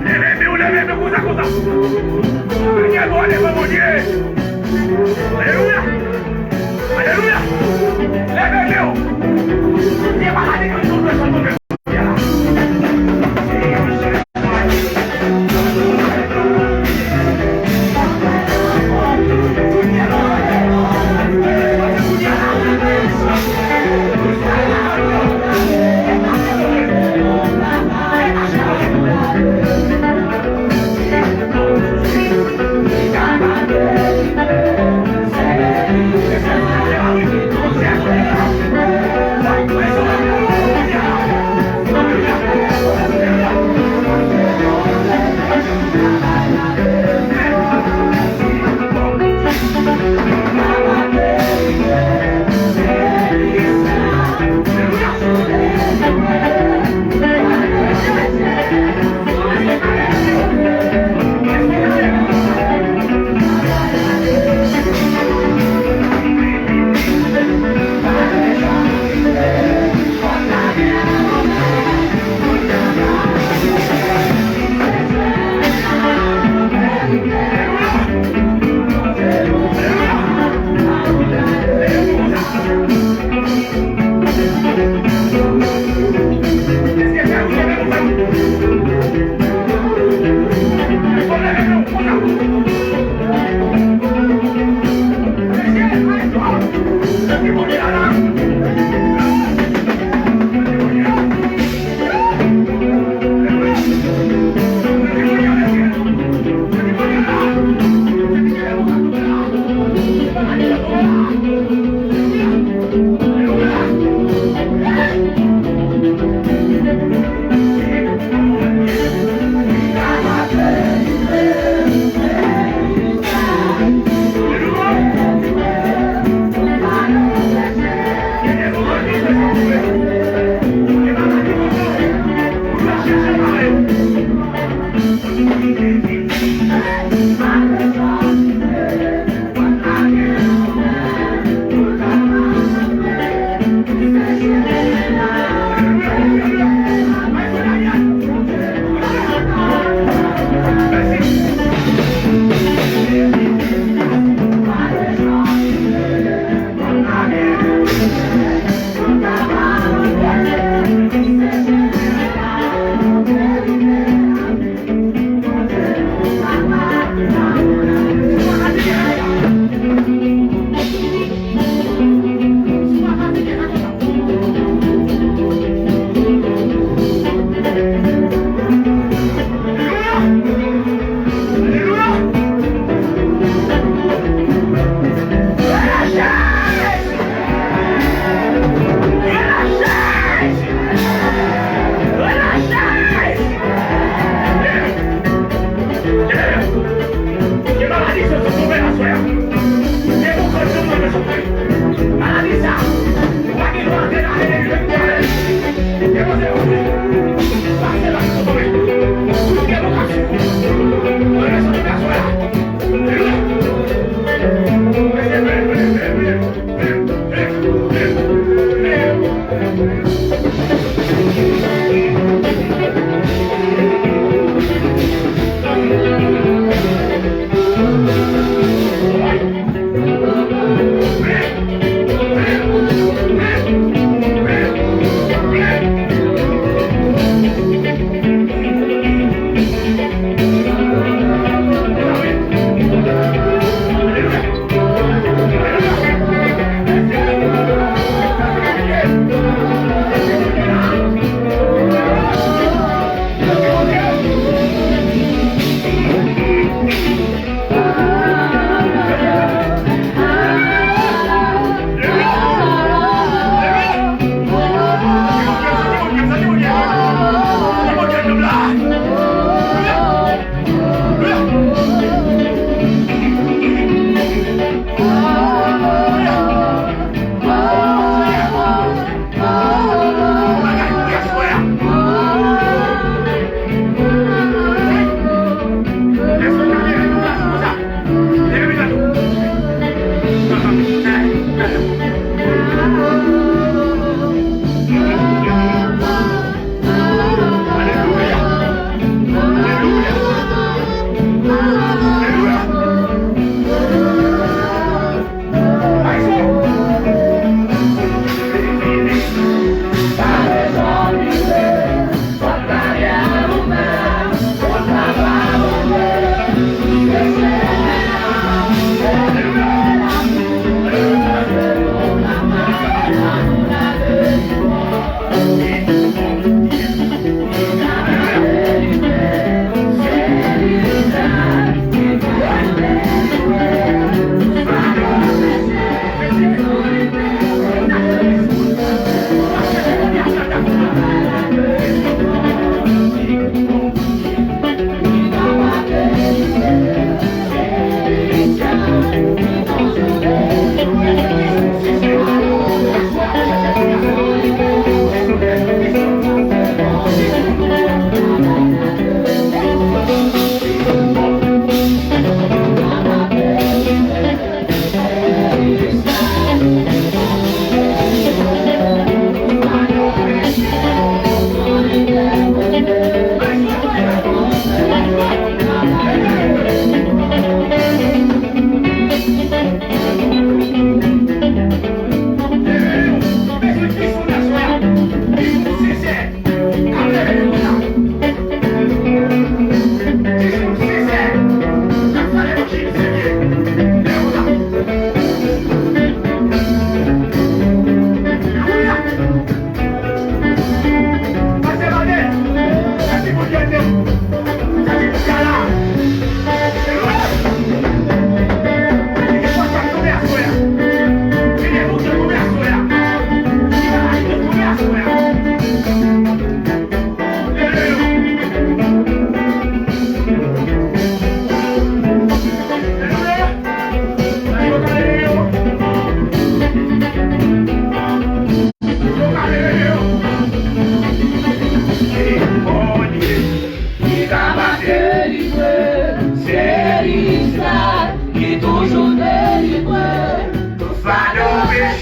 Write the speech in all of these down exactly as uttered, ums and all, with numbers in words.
Leve men w, leve men konsa, konsa. Leve men w devan Bondye. Alelouya. Alelouya. Leve men w. Bondye pa la devan nou.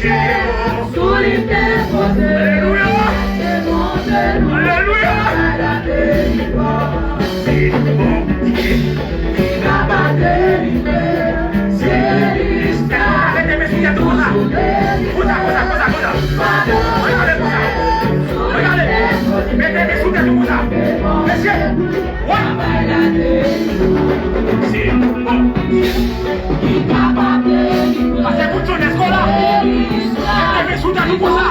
Sou li te poze, te montre nou travay la delivrans. Se Bondye ki kapab delivre, se li sa. Mete men sou tèt ou konsa. Konsa, konsa, konsa, konsa. Regade konsa. Regade. Mete men sou tèt ou konsa. Mesye. Wè. Se Bondye. Pase kout sonèt la. Mete men sou tèt ou konsa.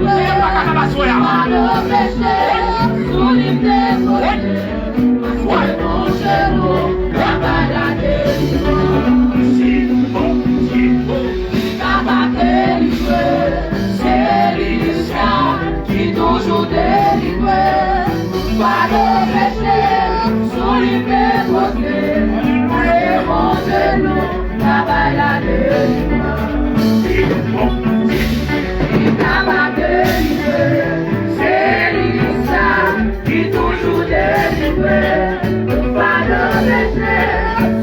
Senyè pa kapab aswè a. Wi. Wi. Se Bondye. Ki kapab delivre, se li sa ki toujou delivre. Pa de peche, sou li te poze, se Bondye nou, travay la delivrans. Se Bondye. Ki kapab delivre, se li sa ki toujou delivre. Pa de peche,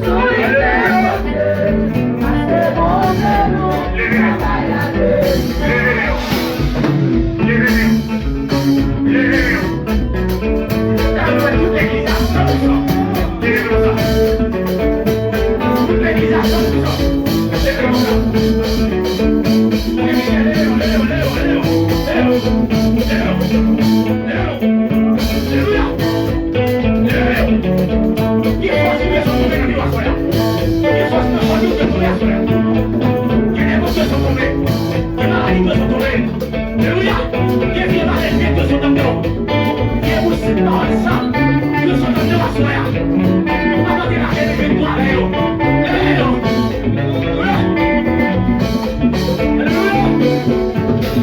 sou li te poze, paske Bondye nou, travay la delivrans. Leve men w. Leve men w. Leve men w. Talè w wè tout legliz la san pou san. Leve men w sa. Tout legliz la san pou san. Leve men w sa. Alelouya. Gen fòs ki bezwen tonbe nan vi w aswè a. Gen fòs nan kò nou bezwen tonbe aswè a. Gen demon bezwen tonbe. Gen maladi bezwen tonbe. Alelouya. Gen vye malèt nèt yo sot anndan w. Gen bouch pawòl sa yo sot anndan w aswè a. Ou pa mande la leve men nou avè yo. Leve men nou. Alelouya.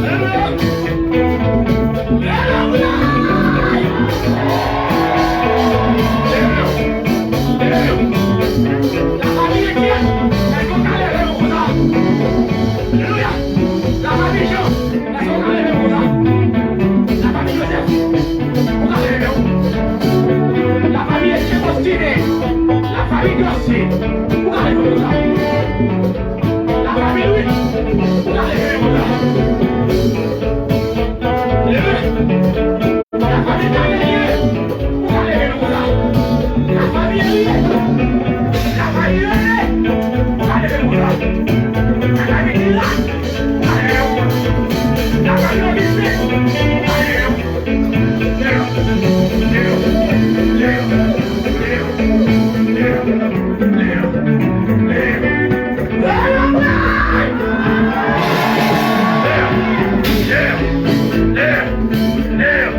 Alelouya. Alelouya. Alelouya. Lafanmi Etyen, èske w ka leve men w konsa? Alelouya. Lafanmi Jan, èske w ka leve men w konsa? Lafanmi Jozèf, ou ka leve men w? Lafanmi Etyen Fostine, lafanmi Gransi, ou ka leve men w konsa? Lafanmi Lwi, ou ka leve men w konsa? Leve. Lafanmi Daniel, ou ka leve men konsa. Lafanmi Elie, lafanmi Rene, ou ka leve men konsa. Lafanmi Dila, ou ka leve men konsa. Lafanmi Ogisin, ou ka leve men konsa. Leve, leve, leve, leve, leve, leve, leve.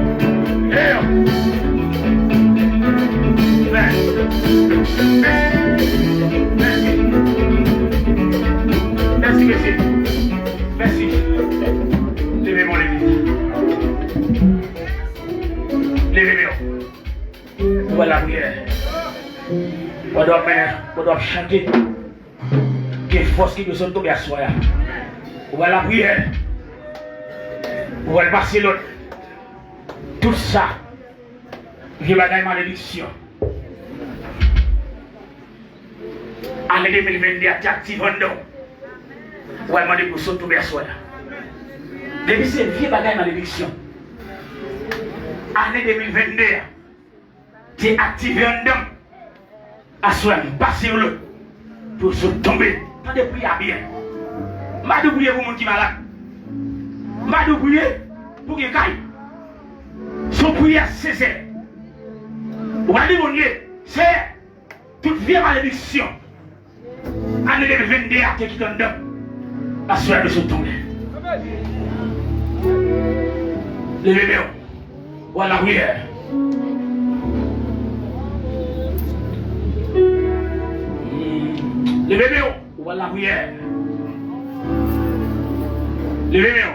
Mèsi, mesye. Mèsi. Leve men w, leve. Leve men w. Ou pral lapriyè. Pandan w ap mennen, pandan w ap chante, gen fòs ki bezwen tonbe aswè a. Ou pral lapriyè. Ou pral pase lòd. Tout sa, vye bagay malediksyon. Ane de mil venn de a te aktive anndan w. Ou pral mande pou sot tonbe aswè a. Depi se vye bagay malediksyon ane de mil venn de a te aktive anndan m, aswè a m pase yon lòd pou yo sot tonbe. Tande priyè a byen. M pa di w priye pou moun ki malad. M pa di w priye pou gen kay. Se yon priyè sensè. Ou pral di Bondye, Seyè, tout vye malediksyon ane de mil venn de a te kite anndan m, aswè a yo sot tonbe. Leve men w. Ou pral lapriyè. Leve men w. Ou pral lapriyè. Leve men w.